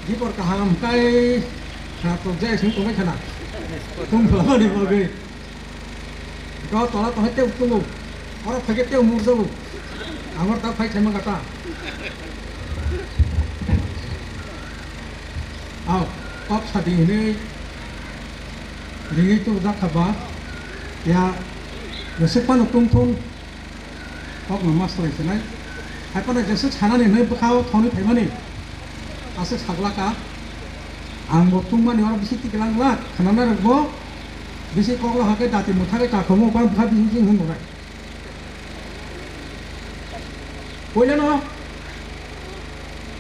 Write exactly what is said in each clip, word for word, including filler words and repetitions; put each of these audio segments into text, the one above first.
Dipor kaham kai khna tok jai sing tongbai khana. Tung phlama ni bagwi. Ko tola tong hai tei tung. Oro phai khe tei mur jago. Amar ta phai thaima kata. Aw, kok sadi hinwi ringwi tubujak kha ba, ya, jeswk phano tungthung, kokno ma swlai sinai. Hai phano jeswk sanani hinwi bwkhao thongwi phaimani, aswk saglak kha. Ang bo tungmani oro bisi tiklang glak, khnanai rokbo bisi koklo hakhe dati mwthagwi kakhumu, ba bwkha bising sing hwnwi rwnai. Puilano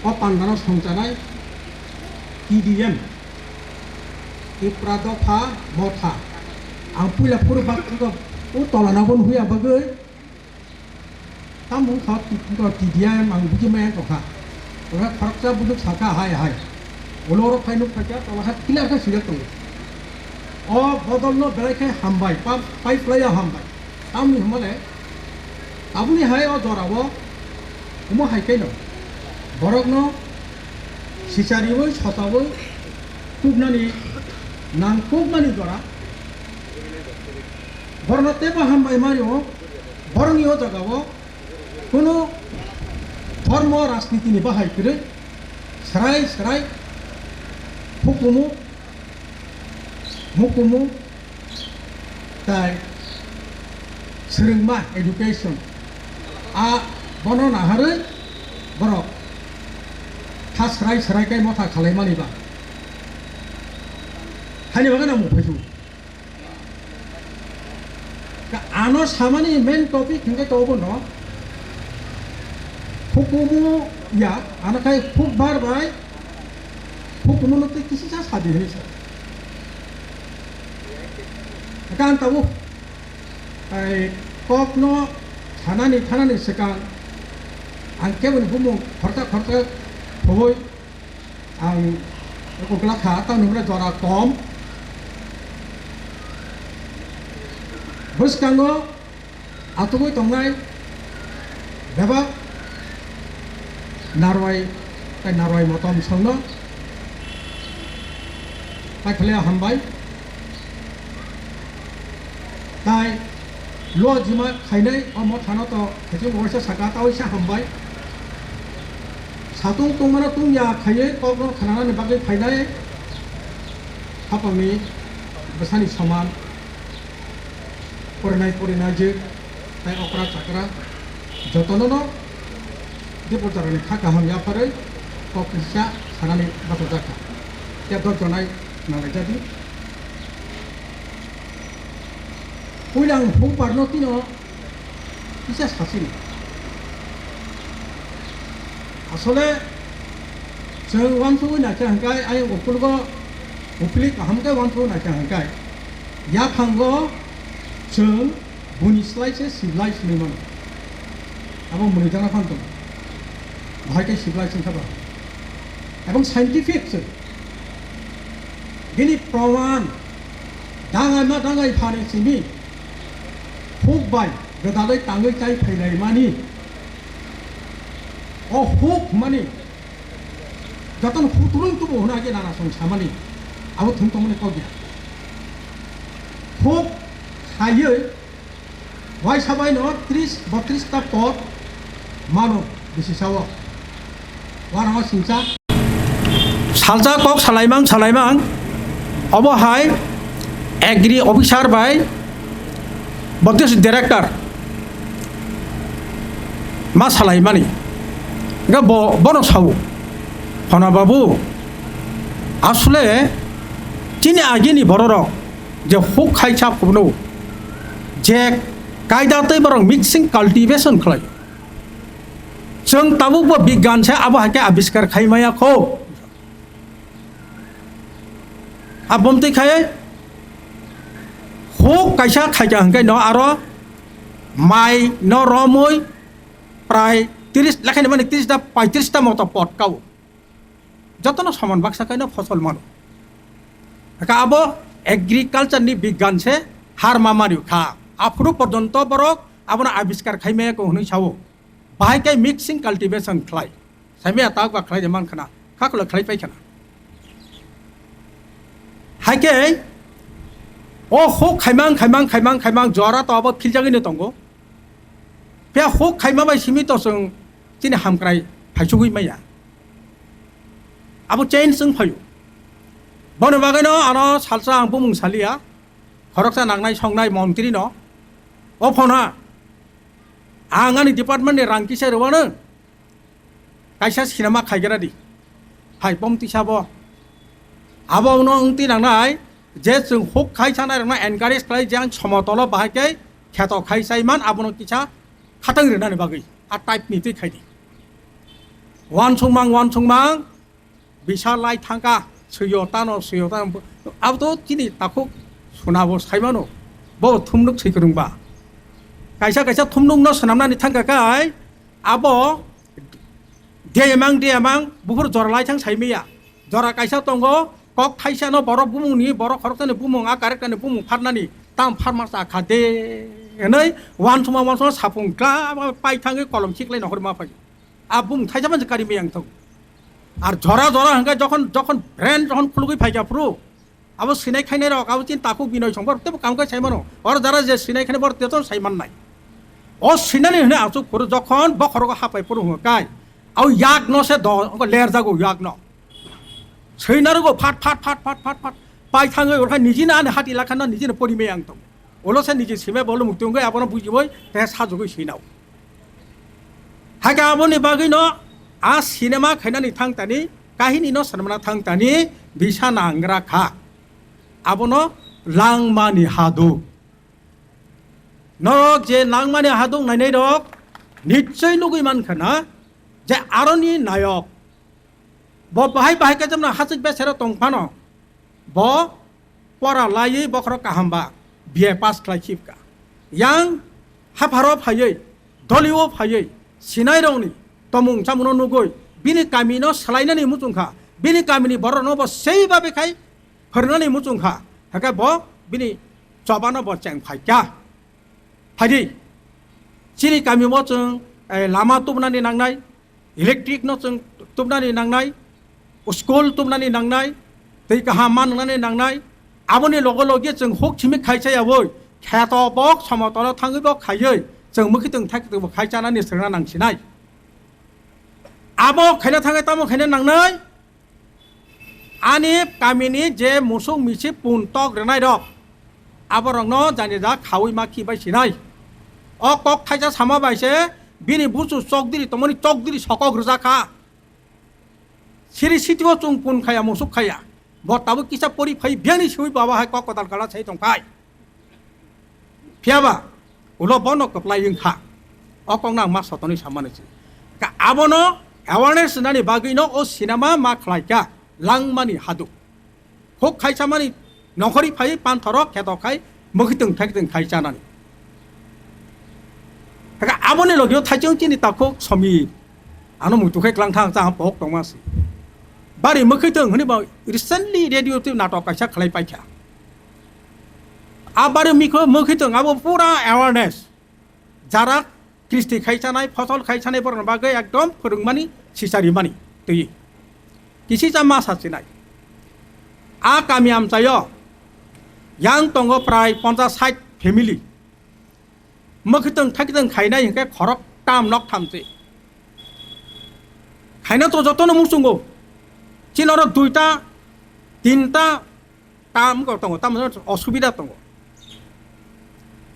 o pandano songchanai T D M, Tipra Dopha Motha. Ang puila phuru bak o tolano bo nuhuya bagwi. Tamo wngkha T D M ang buji maya tongkha. Tongkha khoroksa bujuk sakha hai hai. Ulo oro phai nuk phaikha, tolakha clear khe swijak tongo. O bodolno belai khe hambai, pa-, pai phlaiya hambai. Tamni hwnmale, tabukni hai o jorao omo hai khe no borokno sichariui, sochaui, kuknani, nang kuknani jora borokno teibo hambai mani o, borokni o jagao kunu dhormo rajnitini bahai kwrwi, srai srai hukumu, mukumu, tai swrwngma, education, a bono naharwi borok kha srai srai khe motha khalaimani ba. Haini bagwi nang mung phaisu. Ka ano samani main topic hingke to bono hukumu ya, ano kai hukbar bai hukumu no tei kisisa sadi hinwi sa. Kan tabuk, ai, kokno sanani thanani swkang ang keboni bumung khorta khorta phoboi ang ukla kha, tamni hwnba jora kom. Bwskango atugwi tongnai bebak narwai tei narwai motom songno paikhlaiya hambai. Tai lo jima khainai o mothano to khachi waisa saka ta waisa hambai. Satung tongmano tungya khaiwi kokno khnanani bagwi phainai hapangni bwsani soman. Porinai porinai je tai okra chakra jotono no Dipor jarani kha kaham yapharwi kok kisa sanani bachajak kha. Ya dok jonai nalaijadi. Puila ang hukbarno tino kisa sasini. Asole chwng wansugwi naikha hwnkhe ayang ukulgo upili kaham khe wansugwi naikha hwnkhe yaphango chwng Buini slai se siblai sinui mano. Abo mwnwi jana phan tongo. Bahai khe siblai sing kha ba. Ebong scientific se. Bini proman dangai ma dangai phani simi huk bai gwdalwi tangwi chai phailai mani. O huk mani jotono hutrung tubu hwnwi age nana song samani. Abo thung tongmani kok ya. Huk khaiwi Waisa bai no tris botris ta pod mano bisi sao. Warang o singcha. Salsa kok salaimang salaimang obo hai agri officer bai botris director ma salaimani. Ga bo bono sao. Hona babu asle chini agini bororok je huk khai chap kubno je kaida tei borok mixing cultivation khlai. Chwng tabuk bo bigyan se abo hai khe abiskar khai maya kho. Abom twi khai huk kaisa khai kha hwnkhe no aro mai no romwi prai tris lekhani mani tris ta paitris ta moto pot kao. Jotono soman baksa kaino fosol mano. Aka abo agriculture ni bigyan se har ma mari kha. Aphuru porjonto borok abono abiskar khai maya ko hwnwi sao. Bahai khe mixing cultivation khlai. Saimaya tak ba khlai de man khana, kha khwlai khlai pai khana. Hai khe o huk khaimang, khaimang, khaimang, khaimang jora to abo philjagwi no tongo. Phiya huk khaima bai simi to chwng chini hamkrai phaisugwi maya. Abo change wng phaio. Boni bagwi no ano salsa ang bumung saliya. Khoroksa nangnai songnai montri no. O phone ha. Ang ani department ni rang kisa rwano. Kaisa sinema khaigra di. Hai, bom tisa bo. Abo uno wngti nangnai je chwng huk khai sanai rokno encourage khlai je ang somotolo bahai khe kheto khai sai man abono kisa khatang rinani bagwi. A type ni twi khai di. Wansukmang, wansukmang, bisa lai thangka, swiyo tano, swiyo tano. Abo to chini takhuk sunabo sai mano. Bo thumnuk swi kwrwngba. Kaisa kaisa thumnukno swnamnani thangka kai, abo Diyamang, diyamang, buphuru jora lai thang sai maya. Jora kaisa tongo, kok thaisa no borok bumung ni, borok khoroksa ni bumung, a karekta ni bumung pharnani, tam pharma cha kha de. Hinwi wansukma, wansukma sapung kla pai thangwi kolom siklai nohor ma phai. A bumung thaisa man kari maya ang thang. Ar jora, jora hwnkhe jokhon, jokhon brain jokhon khulugwi phaikha phuru, abo sinai khainai rok, abo chini takhuk binoi song borok tebo kam khai sai mano. Oro jara je sinai khainai borok teto sai mannai. O sinani hwnwi achuk phuru jokhon bokhorogo hapai phuru hwnka kai. Abo yak no se do, ongko ler jago yak no. Sinarugo phat, phat, phat. Pai thangwi orkha nijini ani hati lakha no nijini pori me ang tong. Ulo se niji sime bolo mukti wngwi abono bujiwi te sajagwi sinao. Hakhe aboni bagwino a sinema khainani thang tani, kahini no swnamna thang tani bisa nangra kha. Abono langmani haduk. Norok je langmani haduk nainai rok nichoi nugwi mankha na je aroni nayok bo bahai bahai khe jemna hachik besero tong phano bo pora laiwi bokhorok kaham ba B A pass khlai khibka. Yang hapharo phaiwi, dolio phaiwi, sinairokni tomung chamungno nugwi, bini kamino swlainani muchungkha, bini kamini borokno bo sei babe khai phwrwngnani muchungkha, hakhe bo bini chobano bo cheng phaikha. Phaidi, chini kamio chwng, eh, lama tubunani nangnai, electric no chwng tubnani nangnai, school tubnani nangnai, twi kaham ma nwngnani nangnai, aboni loge loge chwng huk simi khai chayawoi, kheto bok somotolo thangwi bo khaiwi, chwng mwkhitwng thaitwng bo khai chanani swrwngna nangsinai. Abo khaina thangwi tamo khaina nangnai, ani kamini je musuk misi pun tok rwnai rok, aborokno jani ja khawi ma khi bai sinai. O kok thaisa sama bai se bini buchu chokdiri tongmani chokdiri sokok rwjak kha. Siri sitio chwng pun khaya, musuk khaya. Bo tabuk kisa pori phai biyani siwi baba hai kok kotal kala sai tong phai. Phiyaba ulo bono kwplai wng kha. O kokno ang ma sotoni samani se. Ka abono awareness nani bagwi no o cinema ma khlai kha langmani haduk. Huk khai samani nongkhorwi phaiwi panthoro kheto khai mwkhwtwng thaiktwng khai chanani. Hakhe aboni logio thaichung chini takhuk Somir. Ano muitu khai klang thang chang pok tongma si. Bari mwkhwtwng hwnwi bo recently radio twi natok kaisa khlai paikha. A bari mikho mwkhwtwng abo pura awareness. Jara kristi khai chanai, phosol khai chanai borokni bagwi ekdom phwrwngmani, sicharimani twi. Kisi cha ma sachinai. A kami amchaio yang tongo prai ponchas sait family. Mwkhwtwng thaktwng khainai hinkhe khorok tam nok thamchi. Khaina to jotono muchungo. Chini oro duita, tinta, tam wngkha tongo, tamo osubida tongo.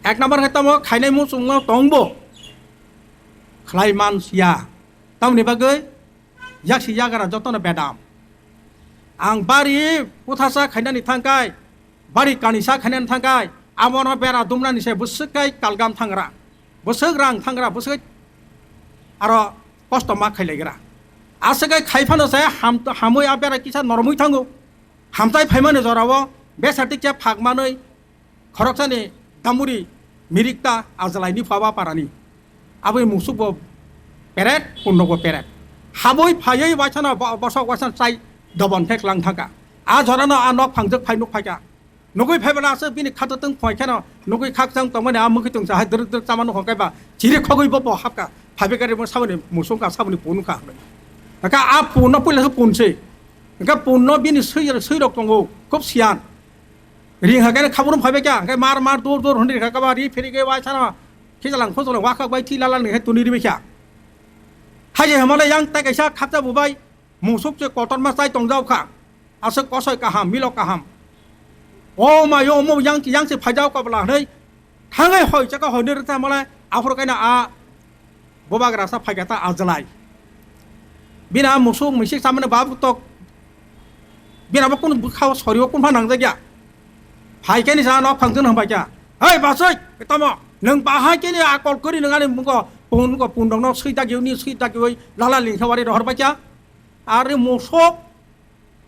Ek number khe tamo khainai muchungo tongbo. Khlai mansiya. Tamoni bagwi yaksi yagra jotono bedam. Ang bari puthasa khainani thangkai, bari kanisa khainani thangkai, abono bera dumnani se bwswk kai kalgam thangra, bwswk rang thangra, bwswk aro kosto ma khailaigra. Aswk kai khai phano se ham-, hamwi a bera kisa noromwi thango. Hamtai phaimani jorao besati khe phak manwi khoroksani damuri mirikta ajalaini phaba parani. Aboni musukbo peret, pundokbo peret. Habwi phaiwi waisano bo-, bosok waisano chai dobon thek lang thangkha. A jorano a nok phangjak phai nuk phaikha. Nugwi phaibana aswk bini khatatwng phai kheno nugwi khakchang tongmani a mwkhwtwng sa hai dwrwk dwrwk chama nukhung kaiba chiri khogwi bo bo hapkha. Phaibai gari bo saboni musungkha, saboni punukha. Haka a punno puila khe punse. Haka punno bini swi, swi rok tongo, khub siyan. Ring haka khabrum phaibai kya, haka mar mar dur dur hwnri haka ba ri pheri ge wai sana. Khijalang khojalang wakhak bai thi lala ni hai tuni ribai kya. Haje hamale yang tai kaisa khapcha bubai, musuk che kotor ma chai tongjao kha. Aswk kosoi kaham, milok kaham. O ma yo mo yang, yang se phaijao kabla hwnwi. Thangai hoi chaka hoi nirta malai aphur kaina a bobagra sa phaikata ajlai. Bina musuk misik samane babu tok. Bina bo kun bukha sori o kun pha nang jagya. Hai keni sa nok phang jun hambai kya. Hei basoi, tamo nang bahai keni akol kori nang ani mungo pun ko pun dong nok sui dagi uni sui dagi oi lala lingkha wari rohor bai kya. Ari musuk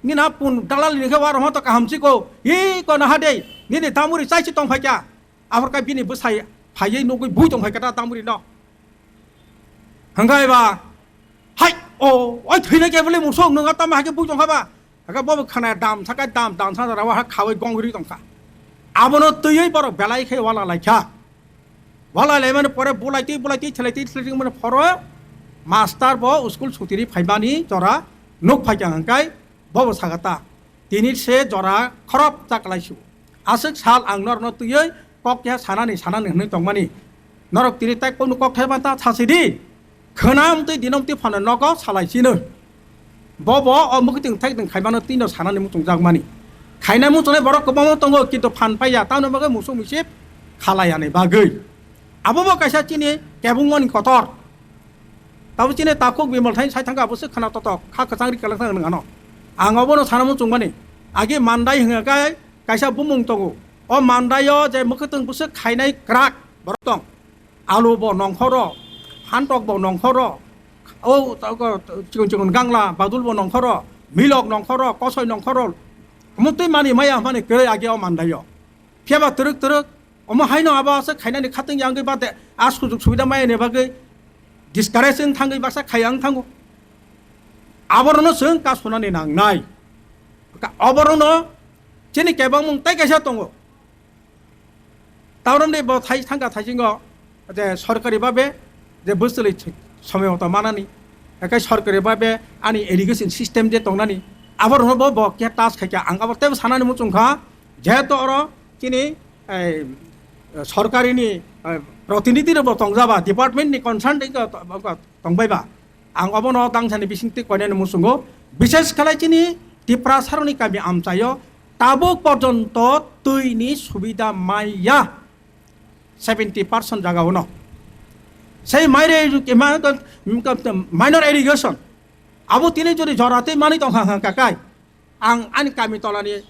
nina pun dalal ni khe waro hoto kaham chiko. Hi kono ha dei. Nini tamuri chai si tong phaikya. Aphor kai bini bwsai phaiwi nugwi bui tong phaikya ta tamuri no. Hangkai ba. Hai o oi thwina ke bole musuk nunga tamo hake bui tong kha ba. Hake bo khana dam sakai dam dam sa rawa ha khawi gong ri tong kha. Abono twiwi borok belai khe wala laikha. Wala laimani pore bulai twi bulai twi thelai twi thelai twi mani phoro master bo school sutiri phaimani jora nuk phaikha hangkai bobo sagata tini se jora khorop chaklai su. Aswk sal ang norno twiwi kok keha sanani sanani hwnwi tongmani. Norok tini tai kunu kok thaiba ta sasidi. Khwnam twi dinom twi phano nogo salai sino. Bobo o mwkhwtwng thaiktwng khaimano twino sanani muchungjakmani. Khainai muchungnai borok kwbangma tongo, kintu phan paiya, tamoni bagwi musuk misip khalaiani bagwi. Abobo kaisa chini kebengmani kotor. Tabo chini takhuk bimal thaini sai thangkha, abo se khwna totok, kha kwchang ri kwlwng thang nang ano. Ang obono sana muchungmani. Agi mandai hwnga khe kaisa bumung tongo. O mandaio je mwkhwtwng bwswk khainai kwrak borok tong. Alu bo nongkhoro, phantok bo nongkhoro, o chikon chikon gangla badul bo nongkhoro, milok nongkhoro, kosoi nongkhoro, omo twi mani maya hwnmani kwrwi age o mandaio. Phiya ba twrwk twrwk, omo haino abo aswk khainani khatungya wngwi bade a sujuk subida maya ni bagwi discourage wng thangwi baksa khaya wng thango. Aborokno chwng kasunani nangnai. Ka-, oborokno chini kebengmung tei kaisa tongo. Tauromni bo thai thangkha thaisingo je sorkari babe je bwswlwi somoi moto manani, ekai sorkari babe ani education system je tongnani, aborokno bo, bo khe touch khaikha. Ang abo teibo sanani muchungkha, jehetu oro chini, ei, sorkarini, ei, protinidhi rokbo tongjaba, department ni concern tongbai ba. Ang obono tangsani bisingtwi koinani muchungo, bishes khlai chini Tiprasarokni kami amchaio tabuk porjonto twini subida maiya seventy percent jagao no. Sei maire, ma-, minor irrigation abo tini jodi jora tei mani tongkha hwnka kai. Ang ani kami tolani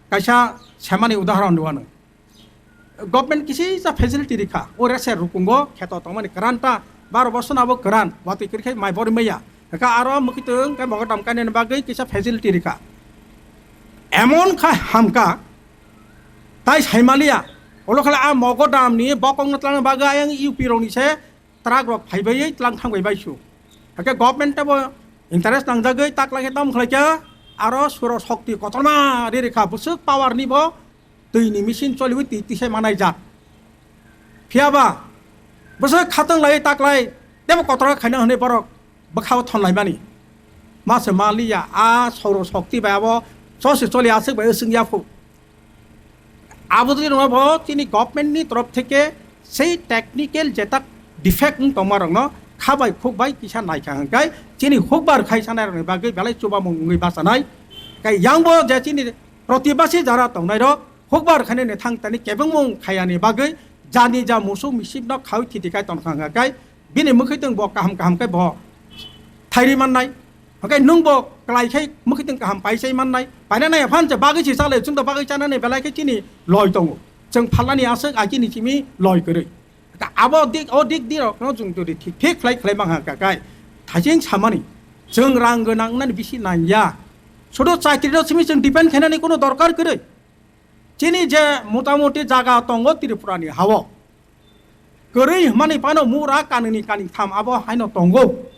kaisa semani udahoron rwano. Government kisi sa facility rikha, o rese rukungo kheto tongmani kwran ta, baro bosor abo kwran, watwi kwrwi khai mai bori maya. Haka aro mwkhwtwng khe mogodam kainani bagwi kisa facility rikha. Emon kha hamka, tai saimaliya, olo khala a mogodam ni bokong no twlangna bagwi ayang U P rok ni se truck rok phaibai tlang thang bai bai su. Hake government tebo interest nangjagwi taklai khe tamo khlai kha, aro suro shokti kotorma ri rikha bwswk power ni bo twi ni machine choliwi twi tisai manai jak. Phiya ba bwswk khatang lai taklai tebo kotor khaina hwnwi borok bwkhao thon lai mani. Ma se ma liya a suro shokti bai abo chose choli aswk bai wswng ya phu. Abo twi rwma bo chini government ni torof theke sei technical jeta defect wng tongma rokno kha bai khuk bai kisa naikha hwnkhe chini hukbar khai sanai rokni bagwi belai chubamung wngwi bachanai. Kai yang bo je chini protibasi jara tongnai rok hukbar khainani thang tani kebengmung khayani bagwi jani ja musuk misip no khawi thiti kai tongkha hwnkhe bini mwkhwtwng bo kaham kaham khe bo thairi mannai. Hwnkhe nwng bo kwlai khai mwkhwtwng kaham paisai mannai. Paina nai aphan je bagwi se chalai, chwng to bagwi chanani belai khe chini loi tongo. Chwng phalnani aswk ai chini simi loi kwrwi. Ka abo dik, o dik di rok no chwng jodi thik thik khlai khlai mang ha ka kai. Thajing samani chwng rang gwnang nani bisi nangya. Sudu chakri no simi chwng depend khainani kono dorkar kwrwi. Chini je motamuti jaga tongo Tripura ni hao. Kwrwi hwnmani phano mura kanini kani tham abo haino tongo.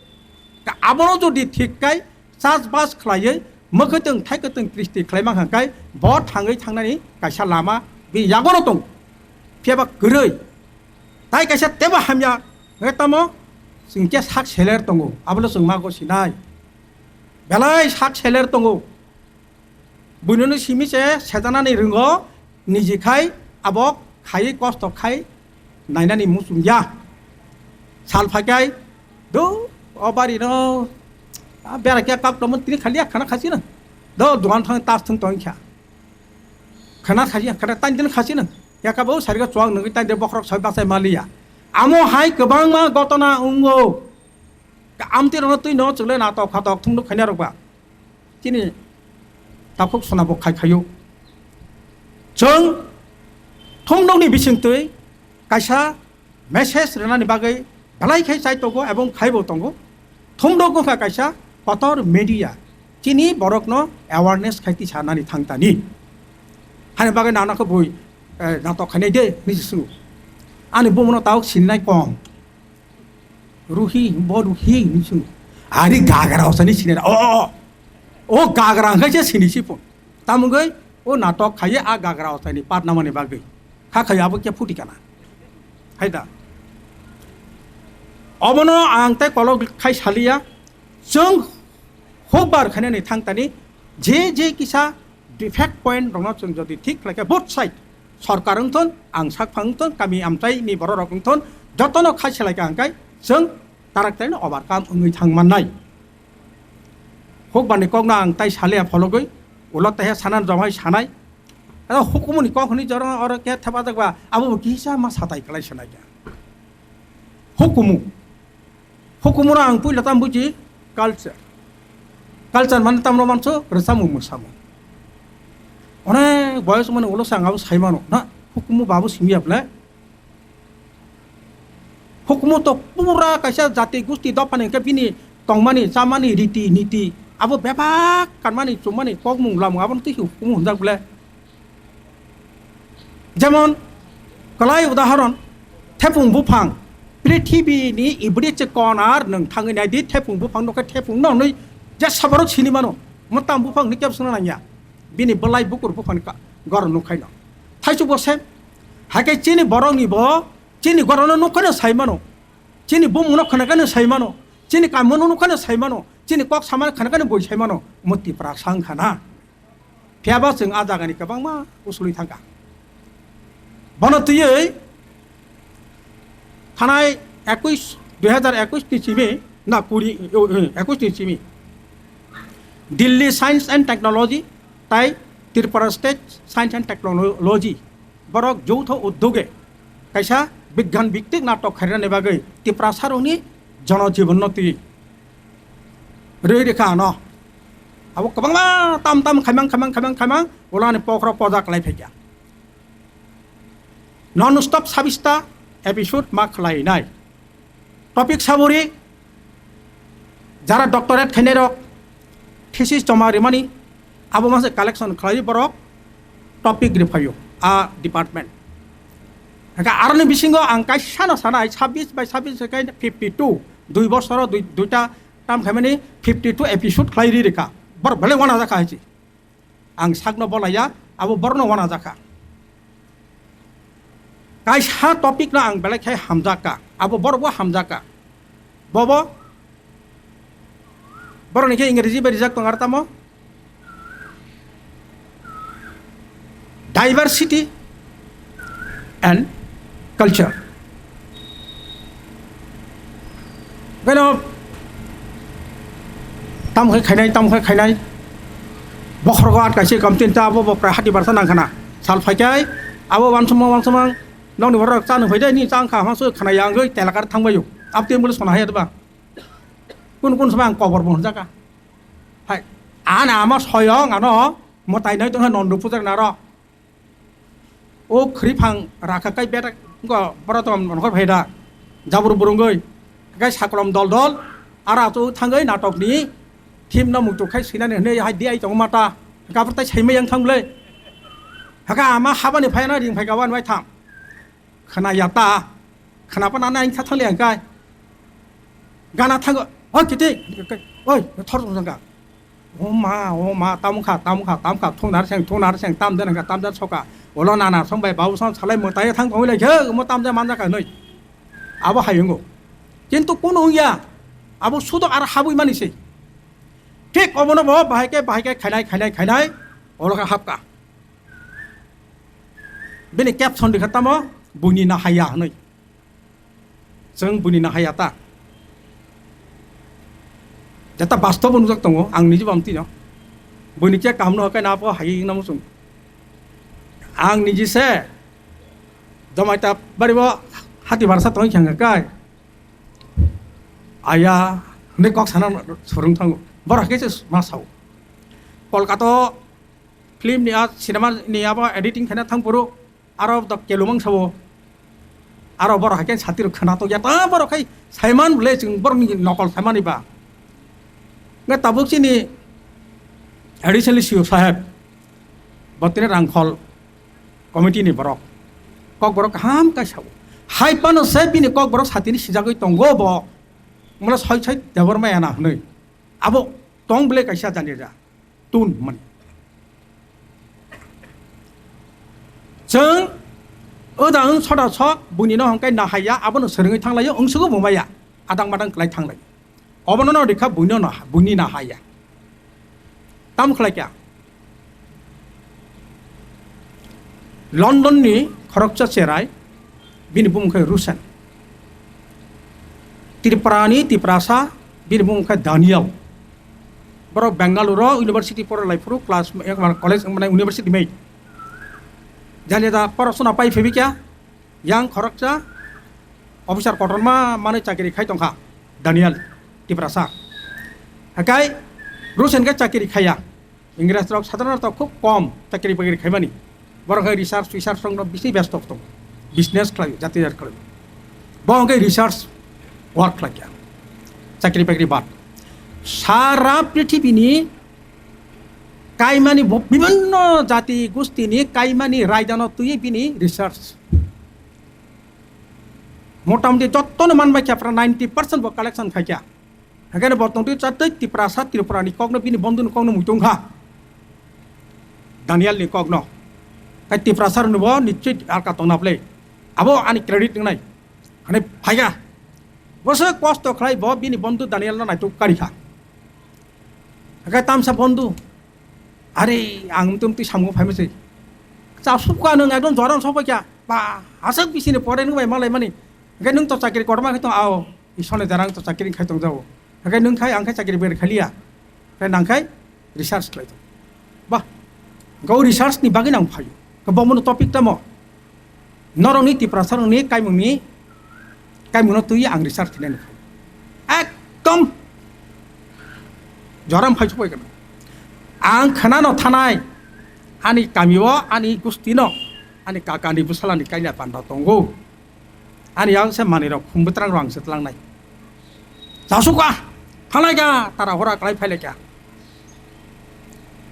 Ka abono jodi thik kai chas bas khlaiwi mwkhwtwng thaikwtwng kristi khlai mankha kai bo thangwi thangnani kaisa lama bini yagono tongo. Phiya ba kwrwi tai kaisa tebo hamya hwnkhe tamo chwng khe sak seler tongo, abono chwng ma gosinai. Belai sak seler tongo. Buinono simi se sejanani ringo, niji khai abo khaiwi kosto khai nainani muchung ya. Sal phaikai, do, o bari no, a bera kya kap tomon tini khali khana khasi na. Do, duan thang tas thung tong kya. Khana khasi, khana tan din khasi na. Ya kabo sariga chuang nungwi tan de bokrok soi basai maliya. Amo hai kwbangma gotona ungo. Amtwi rokno twi no chwngno natok khatok thumduk khaina rok ba. Chini takhuk sona bo khai khaio. Chwng thumdukni bisingtwi kaisa message rwnani bagwi belai khai chai tongo ebong khaibo tongo. Thumduk wngkha kaisa kotor media. Chini borokno awareness khai tisa nani thang tani. Hani bagwi nana khe bui, eh, natok khainai de, nisi sunu. Ani bumuno tawk sinai kong. Ruhi, bo ruhi, hinwi swngo. Ari gagra osani sinira. O, o, o gagra hwnkhe se sini sipun. Tamo wngwi o natok khaiye a gagra osani part namani bagwi. Kha khaiya abo khe phuti kana. Hai da. Obono ang tei kolok khai saliya. Chwng hokbar khainani thang tani je je kisa defect point rokno chwng jodi thik khlai khe both side, sorkar wngthon, ang sakphang wngthon, kami amchaini borok rok wngthon, jotono khai selai kha hwnkhe chwng tarak taino overcome wngwi thang mannai. Hukbarni kokno ang tai saliya phologwi, ulo tehe sanan jomai sanai. Aro hukumuni kok hwnwi jorong oro khe thepajak ba, abo bo kisa ma satai kwlai sanai kha. Hukumu. Hukumu no ang puila tam buji culture. Culture mane tamro manso rwchapmung mwsamung. Onek boyos mani ulo se ang abo sai mano na hukumu babu simi ya ble. Hukumu to pura kaisa jati gusti dophani hwnkhe bini tongmani, chamani, riti, niti, abo bebak kanmani, chumani, kokmung, lamung, abono twi hukumu hwnjak ble. Jemon, kwlai udahoron, thepung buphang, prithibini ibri che konar nwng thangwi nai di, thepung buphang nokhe thepung no hwnwi jesa borok sini mano, mwtam buphang hwnwi kebo swngna nangya, bini bwlai bukur buphang ka-, gor nukhaino. Thaichuk bo se, haikhe chini borokni bo, chini gorokno nukhaino sai mano, chini bumungno khwnakheno sai mano, chini kamono nukhaino sai mano, chini kok samano khwnakheno bui sai mano, omo Tipra sa wngkha na. Phiya ba chwng a jagani kwbangma usulwi thangkha. Bono twiwi thanai ekush, dui hazar ekush ni simi, na kuri, o, o, ekush ni simi Delhi Science and Technology tai Tripura State Science and Technology borok joutho uddoge kaisa bigyan biktik natok khairani bagwi Tiprasarokni jono jibonno twi rwi rikha ano. Abo kwbangma tam tam khaimang khaimang khaimang khaimang ulani pokhorok poja kwlai phaikha. Non stop sabista episode ma khlainai. Topic saburi jara doctorate khainai rok thesis joma rimani abo mase collection khlai borok topic riphaio a department. Haka aroni bisingo ang kaisa no sanai sabbish by sabbish ke fifty two, dui bosoro dui, duita tam khaimani fifty two episode khlai ri rikha. Bor bele wana jakha haisi. Ang sakno bolaiya, abo borno wana jakha. Kaisa topic no ang belai khai hamjakha, abo borok bo hamjakha. Bobo, borok ni khe Ingreji bai rijak tong ar tamo. Diversity and culture. Beno tam khai khainai, tam khai khainai. Bokhorgo at kaise kam tinta abo bo prai hati barsa nang khana. Sal phaikai abo wansamo wansamo nokni borok chanu phaidai ni chang kha hasu khana yang goi telakar thangbaio. Abte mulu sona haya ba. Kun kun sama ang kobor bo hwnjaka. Hai, ana ama soyong ano mwtai nai tongkha nondo pujar naro. O khri phang rakha kai betak wngkha boro tong nongkhor phaida jabur burungoi kai sakolom dol dol ara to thangoi natok ni thim no muitu khai sinani hwnwi hai di ai tong mata kabur tai saimai yang thang le haka ama habani phaina ring phai kawan wai tham khna yata khna pana nai kha thang le ang kai gana thango oi kiti oi thor jang O ma, o ma, tamo kha, tamo kha, tamo kha, thungnar seng, thungnar seng, tamjan kha, tamjan soka. Olo nana song bai babu song salai mwtai thang thong lai khe, mo tamjan manja kha noi. Abo hayungo. Kintu kuno wngya. Abo sudo ar habui mani se. Thik obono bo bahai khe, bahai khe khainai, khainai, khainai, olo khe hapka. Bini caption rikha tamo, "Buini nahaya" hwnwi. Chwng buini nahaya ta. Jeta bastobo nukjak tongo, ang niji bam tino. Buini khe kahamno hakai na po hai wngna muchung. Ang niji se, jomai ta bari bo hati barsa tongwi khang kai. Aya, hwnwi kok sana surung thango. Borok hai khe se ma sao. Kolkata film ni a, cinema ni abo editing khaina thang phuru, aro dok kelumang sao. Aro borok hai khe sati rok khwna to ya, ta borok hai saiman bole chwng borok ni nokol saimani ba. Nge tabuk chini additionally C O saheb, botini rangkhol committee ni borok, kok borok kaham kai sao. Hai pano se bini kok borok satini sijagwi tongo bo. Mula soi soi Debor Maya na hwnwi. Abo tong bole kaisa jani ja. Tun mani. Chwng oda wng soda sok buini no hongkai nahaya abono swrwngwi thanglaio wngsugo bo maya. Adang madang klai thanglaio. Obono no rikha buino no, buini nahaya. Tam khlai kya? London ni khoroksa cherai, bini bumung khe Rusen. Tripura ni Tiprasa, bini bumung khe Daniel. Borok Bengaluru university pore lai phuru class, eh, college, mane university mate. Jani da porosona pai phebi kya? Yang khoroksa officer kotorma manwi chakiri khai tongkha Daniel Tiprasa. Hakai Rusen khe chakiri khaiya. Ingres rok sadharanto khub kom chakiri bakiri khaimani. Borok hai research, research rokno bisi besto tongo. Business khlai, jati jat khlai. Bo hwnkhe research work khlai kha. Chakiri bakiri bad. Sara prithibini kaimani bo-, bibhinno jati gustini kaimani raidano twiwi bini research. Motamoti jottono manbai kha, pura ninety percent bo collection khai kha. Haikhe bo tongtwi chatwi Tiprasa, Tripura ni kokno, bini bondhu ni kokno muitung kha. Daniel ni kokno. Kai Tiprasa rwni bo nichoi alka tongna bwle. Abo ani credit wngnai. Hane phaiga. Bo se kosto khlai bo bini bondhu Daniel no naituk kari kha. Haikhe tamsa bondhu. Are ang tum twi samung phai mase. Chasuk ka nung ekdom joram sopai kha. Ba, aswk bisini pore nung bai malai mani. Haikhe nung to chakiri kotorma khe tong ao. Isone jarang to chakiri khai tong jao. Haikhe nung khai ang khai chakiri ber khaliya. Khai nang khai research khlai tong. Bah, gau research ni bagwi nang phaio. Khe bo mono topic tamo. Norokni Tiprasa rokni kaimungni, kaimungno twi ang research khainani phai. Ekdom joram phai supai kano. Ang khnano thanai, ani kamio, ani gustino, ani kakani bwsalani kaila panda tongo. Ani yang se manwi rok khum bwtrang rok ang se tlangnai. Chasuk ka, thanglai ka, tara hora kwlai phailai ka.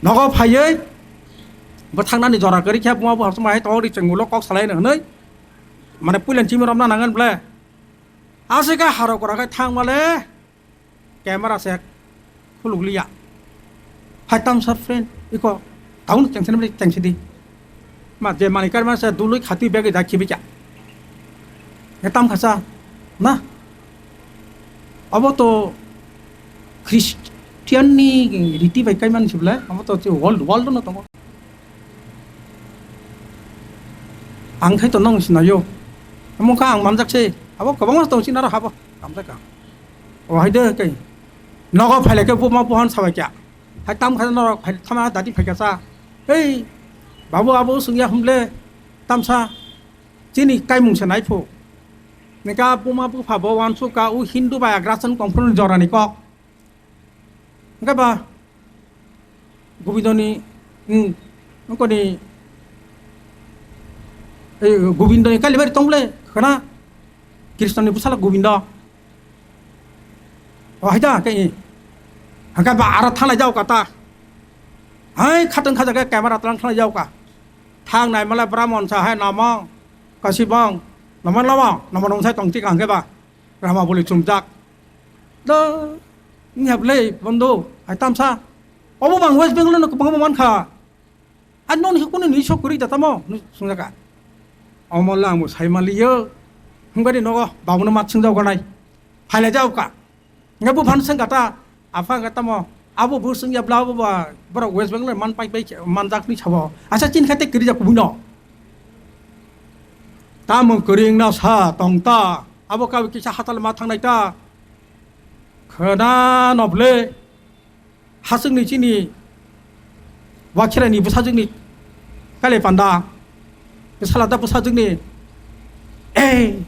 Nogo phaiwi, bwthangnani jora kwrwi khe buma buphang chuma hai tongo ri chwng ulo kok salai hwnwi. Mane puilan chimi romna nangani ble. Aswk khe haro kora khe thang male. Camera se khuluk liya. Hai tamsa friend, iko, taun tengse ni tengse di. Ma, je mani karma se dului khati bagi da khibi kya. E tam khasa, na? Abo to Christian ni riti bai kaiman sibla, abo to world, world no tongo. Ang khai to nong sinayo. Amo kha ang manjak se, abo kwbangma tong sinaro habo, tamjak ang. O hai de kai. Nogo phailai khe buma buhan sabai kya. Hai tam kha norok phai thama dati phai kya sa. Hei, babu abo sungya humle tamsa. Chini kaimung se nai phu. Nika buma bupha bo wansuk ka u Hindu bai agrasang tongphuru jorani kok. Hingke ba Gobindoni, hmm, nokoni, eh, Gobindoni kali bari tong bole, khana Krishnoni bwsala Gobindo. O hai da, khe, hingke ba aro thanglai jao ka ta. Hai khatang khaja khe camera tlang thanglai jao ka. Thang nai male Brahmon sa hai namo, kasi bong, namo namo, namo nong sai tong tik hingke ba. Rama bole chumjak. Do, ni hap le, bondo, hai tamsa. Obo bang West Bengal no kwbangma mankha. Ar noni khe kunu ni sok kwrwi da tamo, hwnwi swngjaka. Omo le ang bo sai maliyo. Hwnba de nogo, babuno mat swngjak ganai. Phailai jao ka. Nga buphano swngkha ta, apha hwnkha tamo, Abo bo swngya bla abo ba borok West Bengal man pai pai manjak ni sabo. Asa chin khaite kwrwi jak kubui no. Tamung kwrwi wngna sa tong ta. Abo kawi kisa hatal ma thangnai ta. Khwna noble. Haswk ni chini. Wakhira ni bwsajwk ni. Kale panda. Bwsala da bwsajwk ni. Eh.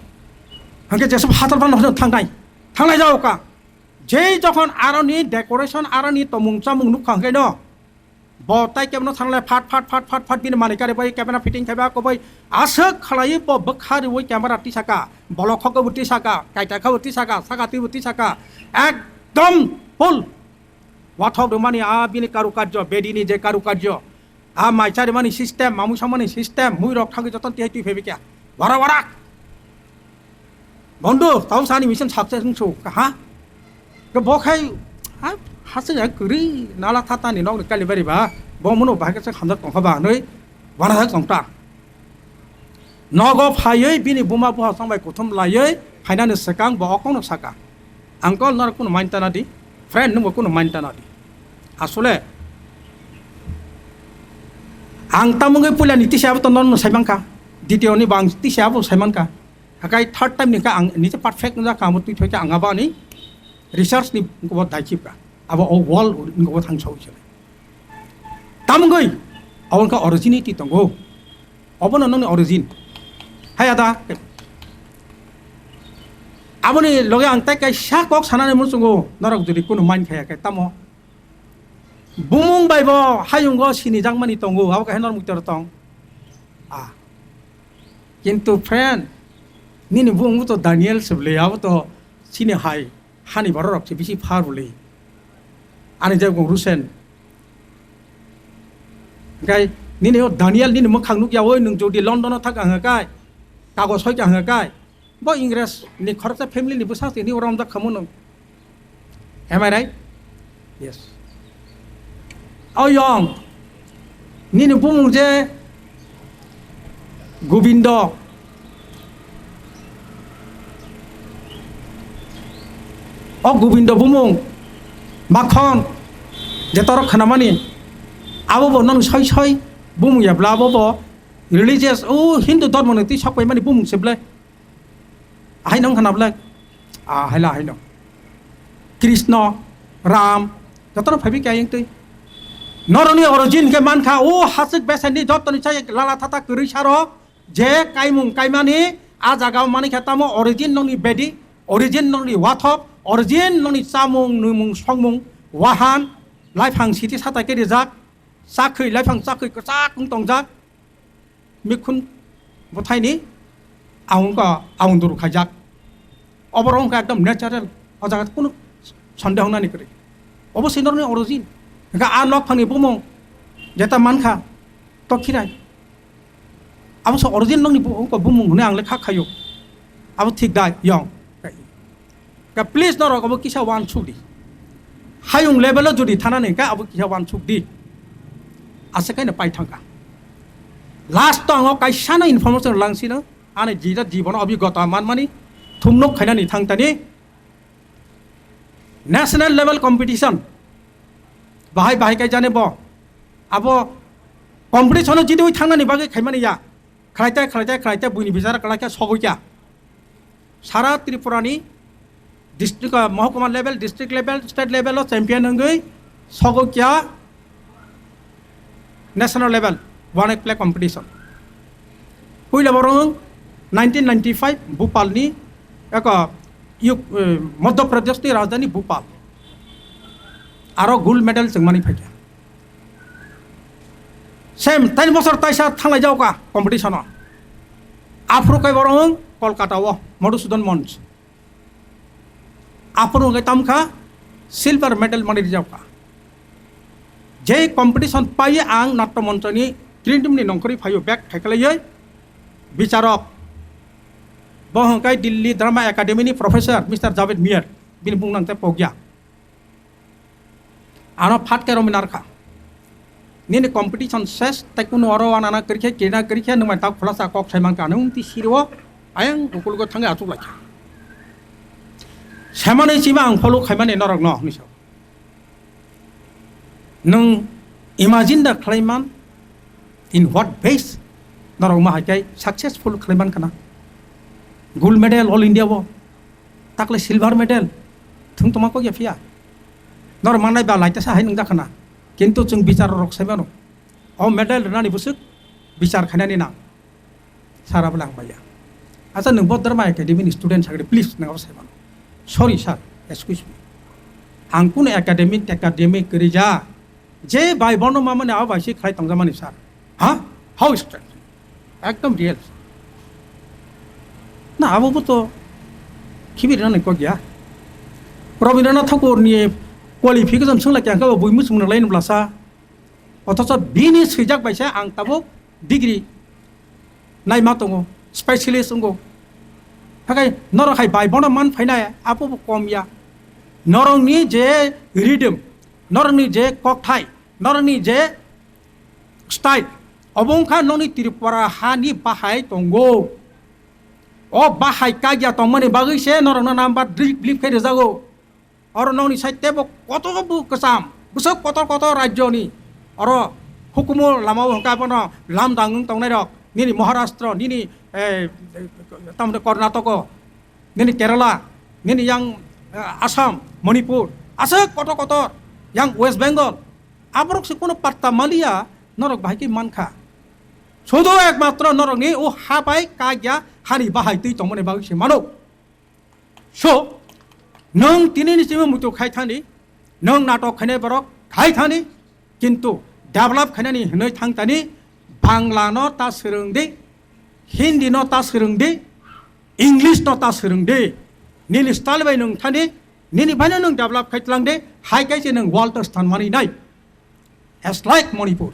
Hangke jesop hatal ban no thangnai. Thangnai jao ka. Jei jokhon aroni decoration, aroni tomung chamung nukha hwnkhe no, bo tai kebono thanglai phat, phat, phat, phat, phat bini manwi kari bai camera fitting khaiba, kobai aswk khlaiwi bo bwkha riwi camera tisaka, bolok khokbo tisaka, kaita khabo tisaka, saka twibo tisaka, ekdom full. Wathok rwmani a bini karukarjo, bedini je karukarjo, a mai charimani system, mamui samani system, mui rok thangwi joto tihai twi phaibai kha. Wara wara. Bondo, tau sani mission success wngsu, ha? Ke bo khai, ha, hasing ya kwrwi, nala thata ni nok ni kali bari ba, bo mono bahai khe hamjak tongkha ba, nui, wara hai tongta. Nogo phaiwi bini buma buha song bai kuthum laiwi phainani swkang bo okongno saka, "Uncle, norok kunu main tana di, friend, nwngbo kunu main tana di." Asole ang tamungwi puila ni tisi abo to norokno saimankha, ditiyo ni bo ang tisi abo saimankha, hakai third time ni kha ang nije perfect wngjakha, amo twi thoi khe ang abo ani research ni bo daikhi bwkha, abo o world ni bo thangsa oi se. Tamungwi, abo wngkha originality tongo. Obono nongni origin. Hai ada. Aboni loge ang tai kaisa kok sanani muchungo, norok jodi kunu main khaya khe tamo. Bumung bai bo hayungo sinijakmani tongo, abo kaisa norok muitor tong. Ah. Kintu friend, nini bumung to Daniel se bwle, abo to sini hai. Hani borok rok se bisi phar bwle. Ani jagong Rusen. Hingkai nini o Daniel nini mwkhang nukya oi, nwng jodi London o thak ang kai, kagoj soi ang kai. Bo Ingres ni khoroksa family ni bwsa tini oro romjak khamu nwng. Am I right? Yes. O yong. Nini bumung je Gobindo. O Gobindo bumung, Makhon, je torok khnamani, abo bo nang soi soi bumung ya bla, abo bo religious, o Hindu dhormo ni twi sok paimani bumung se ble. Ahai nong khna ble, ah, haila ahai nong. Krishna, Ram, jotono phaibi kaya yang twi. Noroni origin khe mankha, o hasik besaini jotoni chai lala thata kwrwi sarok, je kaimung kaimani, a jaga o mani khe tamo origin nongni bedi, origin nongni wathop, origin nongni chamung, nwimung, songmung, wahan, laiphang siti satai khe rijak, chakhwi, laiphang chakhwi kwchak wng tongjak, mikhun bwthaini awng ka, awng duru khaijak. Obo wngkha ekdom natural, o jaga kunu sondeho wngnani kwrwi. Obo se norokni origin. Hingkhe a nok phangni bumung jeta mankha, tokhirai. Abo se origin nokni bu-, wngkha bumung hwnwi ang le kha khaio. Abo thik da, yong. Ka please norok abo kisa uansuk di. Hayung level o jodi thanani hingkhe abo kisa uansuk di. Aswk kaino pai thangkha. Last o ang o kaisa no information langsino, ani jita jibono obhigota manmani thumnok khainani thangtani. National level competition bahai bahai kai jani bo. Abo competition o jidui thangnani bagwi khaimani ya. Khlaite, khlaite, khlaite buini bichara kwlai khe sogwi kha. Sara Tripura ni district, ah, mohokuma level, district level, state level o champion wngwi sogwi kha. National level one play competition. Puila borok nineteen ninety-five Bhopal ni eko yuk, eh, Madhya Pradesh ni rajdhani Bhopal. Aro gold medal chwngmani phaikha. Same, tain bosor taisa thanglai jaoka competition o. Aphuru kai borok Kolkata o Madhusudan Mons. Aphuru hwnkhe tamkha silver medal manwi rijabkha. Je competition paiwi ang natto monchoni Trindumni nongkhorwi phaio bag thaikalaiwi bicharok. Bo hwnkhe Delhi Drama Academy ni professor Mister Javed Mir, bini bung nang tei pokya. Ano phat khe romwi narwkha. Nini competition ses, tei kunu oro wanana kwrwikhe, kirina kwrwikhe, nwng bai tak khulasa kok sai mankha, nwng twi siro, ayang ukulugo thangwi achuk laikha. Semani sima ang follow khaimani norokno, hwnwi sao. Nwng imagine da khlaiman, in what ways norok ma hai kai successful khlaiman kana? Gold medal All India o, takle silver medal, thung tongma kok ya phiya. Norok manai ba laita sa hai nung jakhana. Kintu chwng bichar rok sai mano. O medal rwnani bwswk bichar khainani nang. Sara bwle ang maya. Acha nwng bo Dharma Academy ni student sagri, please nwng abo sai mano. Sorry sir, excuse me. Ang kuno academic, academic kwrwi ja. Je bai bono mamani abo bai se khlai tongjamani sir. Ha? How strange. Ekdom real. Na abo bo to khibi rani kok ya. Rabindranath Thakur ni qualification sung lai kya ka bui muchung nang lai nubla sa. Othocho bini swijak bai se ang tabuk degree naima tongo, specialist wngo. Hakai norok hai bai bono man phainai, abo bo kom ya. Norokni je rhythm, norokni je kokthai, norokni je style, obo wngkha nokni Tripura hani bahai tongo. O bahai kagya tongmani bagwi se norokno number drip blip khe rwjago. Oro nokni side tebo kotor bo kwcham, bwswk kotor kotor rajyoni. Oro hukumu lamao hwnkha bono lamdang wng tongnai rok, nini Maharashtra, nini, eh, tamni Karnataka, nini Kerala, nini yang, eh, Assam, Manipur, aswk kotor kotor, yang West Bengal. Aborok se kono patta maliya, norok bahai khe mankha. Sudo ekmatro norokni o ha bai kagya hani bahai twi tongmani bagwi se mano. So, nwng tini ni simi muitu khai thani, nwng natok khainai borok khai thani, kintu develop khainani hwnwi thang tani, Bangla no ta swrwng di, Hindi no ta swrwng di, English no ta swrwng di. Nini style bai nwng thani, nini bai no nwng develop khai tlang di, hai kai se nwng world to sthan mani nai. As like Manipur.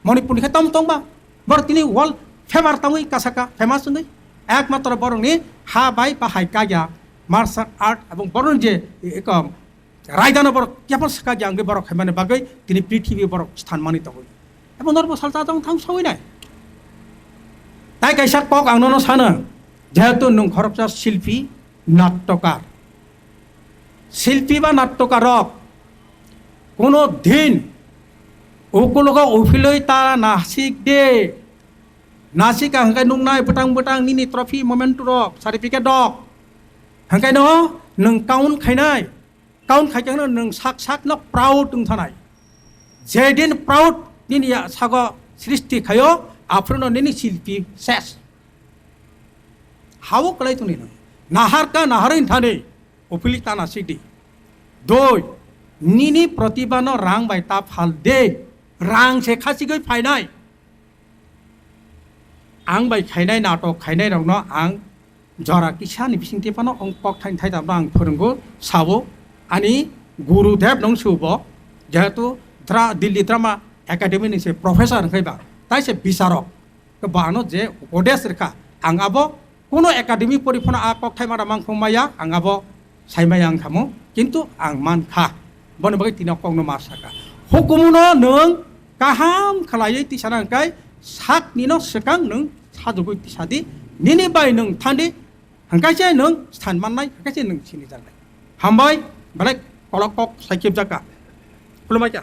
Manipur ni khe tamo tongba. Borok tini world favor tangwi kasaka, famous wngwi. Ekmatro borokni ha bai bahai kagya martial art, abong borokni je, eh, ekam raidano borok yapon sakagya wngwi borok khaimani bagwi tini prithibi borok sthan mani tongwi. Ebong norbo salsa tong thang sawi nai. Tai kaisa kok ang nono sana, jehetu nwng khoroksa silpi, nattokar. Silpi ba nattokarok kono din ukulogo uphilwi ta nasik de. Nasika hwnkhe nuknai bwtang bwtang nini trophy, memento rok, certificate rok. Hwnkhe no nwng count khainai, count khaikhe no nwng sak sak no proud wng thanai. Jedin proud nini ya sago srishti khaio, aphuru no nini silpi ses. Hawo kwlai tongni nwng. Nahar ka naharwi thani. Uphili tana sidi. Doi, nini pratibha no rang bai ta phal de. Rang se khasigwi phainai. Ang bai khainai natok khainai rokno ang jora kisa ni bisingtwi phano ang kok thaini thai tamo ang phwrwngo sabo ani Guru Dev nung subo, jehetu dra-, Delhi Drama Academy ni se professor hwnkhe ba, tai se bisarok. Ba ano je upodes rwkha, ang abo kuno academy pori phano a kok thai mada mangkhung maya, ang abo sai maya wngkha mo, kintu ang mankha. Boni bagwi tini o kokno ma saka. Hukumuno nwng kaham khlaiwi tisana hwnkhe sakni no swkang nwng sajagwi tisadi, nini bai nwng thandi, hwnkhe se nwng sthan mannai, hwnkhe se nwng sinijaknai. Hambai, belai kolok kok sai kebjaka. Khulumbai kha.